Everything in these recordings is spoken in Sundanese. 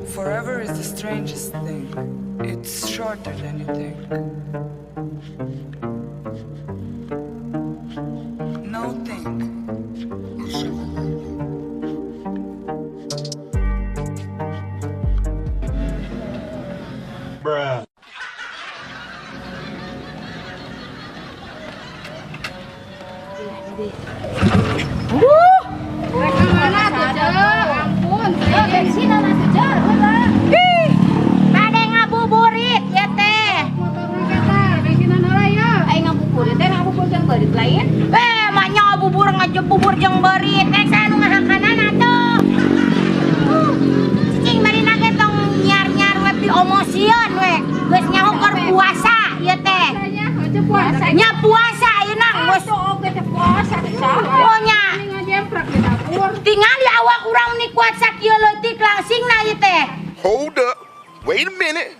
Forever is the strangest thing. It's shorter than you think. No think. Bruh. Mana tuh, Cek? Ampun, Bensin atuh, Cek. Ih, bade ngabuburit ya teh. Motorna kita bensinan heula ya. Aing ngabuburit teh ngabuburit jeung beurit lain. Eh, maknya ngabubur ngajebubur jeung beurit. Eh, saya nu ngahakanan atuh. Cicing bari nage tong nyiar-nyiar we piomosieun we. Geus nyaho keur puasa ieu teh. Nya, aja puasa. Nya puasa ayeuna geus. Atuh oge teh puasa teh saha. Oh nya. Ini ngajemprak di dapur. Tingali awak urang ni kuat sakieu leutik langsingna ieu teh. Hold up. Wait a minute.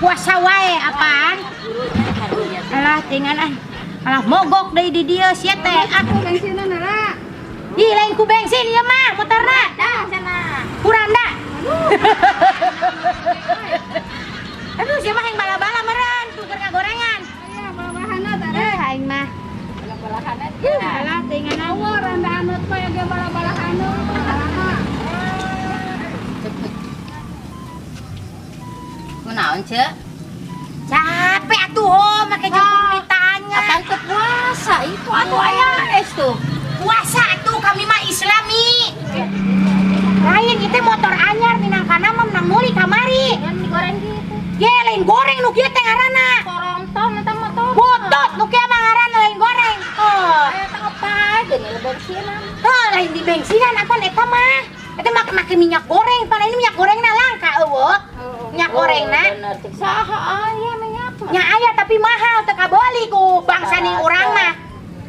Puasa wae apaan? Alah tingan ah. Alah mogok deui di dieu sia teh. Ah, Bensinan heula. ih lain ku bensin ieu mah motorna. Dah cenah. Kuranda. Aduh, sia mah yang bala-bala meureun tuh keur ngagorengan. Aya bala-balahanna teh. Eh, aing mah. Bala-balahanna. Alah tingan ah. Awa randa anut mah ge bala-balahanna. Kunaon, Cek? Capek atuh ho make jeung ditanya. Apaan teu puasa itu atuh aya es tuh. Puasa atuh kami mah Islami. Lain itu motor anyar minangkana mah menang meuli kamari. Kan digoreng gitu. Ye lain goreng nu kieu teh ngaranna. Koronton eta motor. Butut nu kieu mah ngaranna lain goreng. Oh. Eta apa geuning bensinan. Heuh, lain di bensinan apa eta mah. Eta mah make minyak goreng, pan ini minyak gorengna langka eueuh. Minyak gorengna. Bener cek saha aya minyak mah. Nya aya tapi mahal teu kabeli ku bangsa ning urang mah.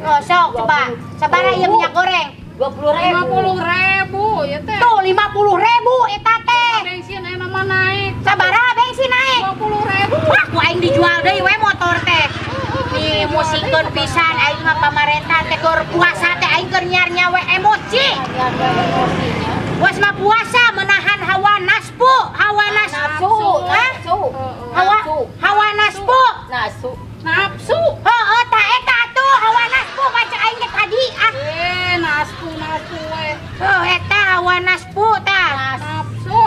Oh, sok coba. Sabaraha ieu minyak goreng? 20.000. 50.000 ya teh. Tuh 50.000 eta teh. Bensin ayeuna mah naik. Sabaraha bensin naik? 20.000. Wah, ku aing dijual deui we motor teh. Nih musikeun pisan aing mah pamarentah teh keur puasa teh aing keur nyiar we emosi. Puas mah puasa menahan hawa naspu, hawa Nafsu, Hah? nafsu. Hawa hawa naspu. Nafsu. Nafsu. Heeh, ta eta atuh hawa naspu baca aing teh tadi ah. Eh, naspu naspu we. Oh, eta hawa naspu tah. Nafsu.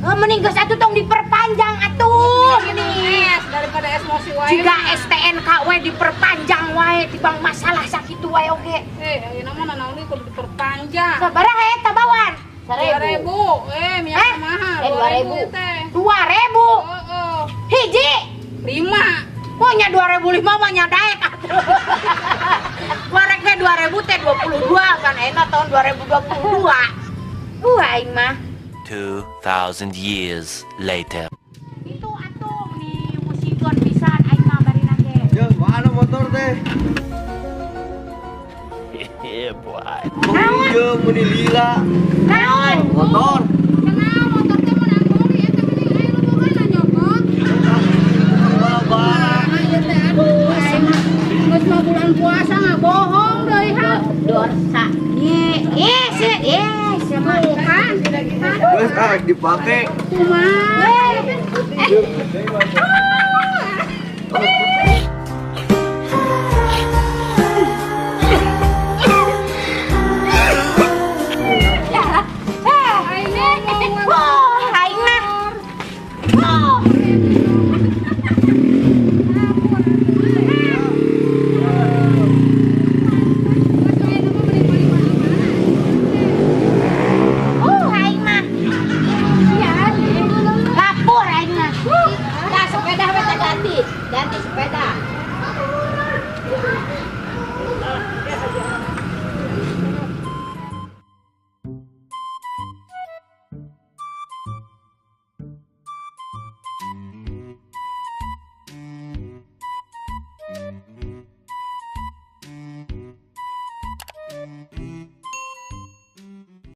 Oh, mending geus atuh tong diperpanjang atuh. Minum Mending. es daripada emosi wae. Jika STNK we diperpanjang wae tibang masalah sakitu wae oge. Eh, ayeuna mah nanaon deui kudu diperpanjang. Sabaraha eta bawan? 1.000. 2.000. Eh, minyak Eh? mahal. 2.000. teh. 2.000. Heeh. Hiji. 5. Oh nya 2005 mah nya daek atuh. Wareknya 2000 teh 22 kan enak tahun 2022. Aing mah. 2,000 years later. Itu atuh nih musikeun pisan aing mah bari nage. Yo, mana motor teh? Yeah, boy. Naon? Yo, meni lila. Naon? Motor. Kenapa motor teh menang meuli eta mending aya nu bogana nyokot. Bala-bala. Nah, ieu teh aduh aing mah geus mah bulan puasa ngabohong deui ha. Dorsa. Ih, ih, si, ih, siapa? Tuh kan. Geus ah dipake. Kumaha? Eh,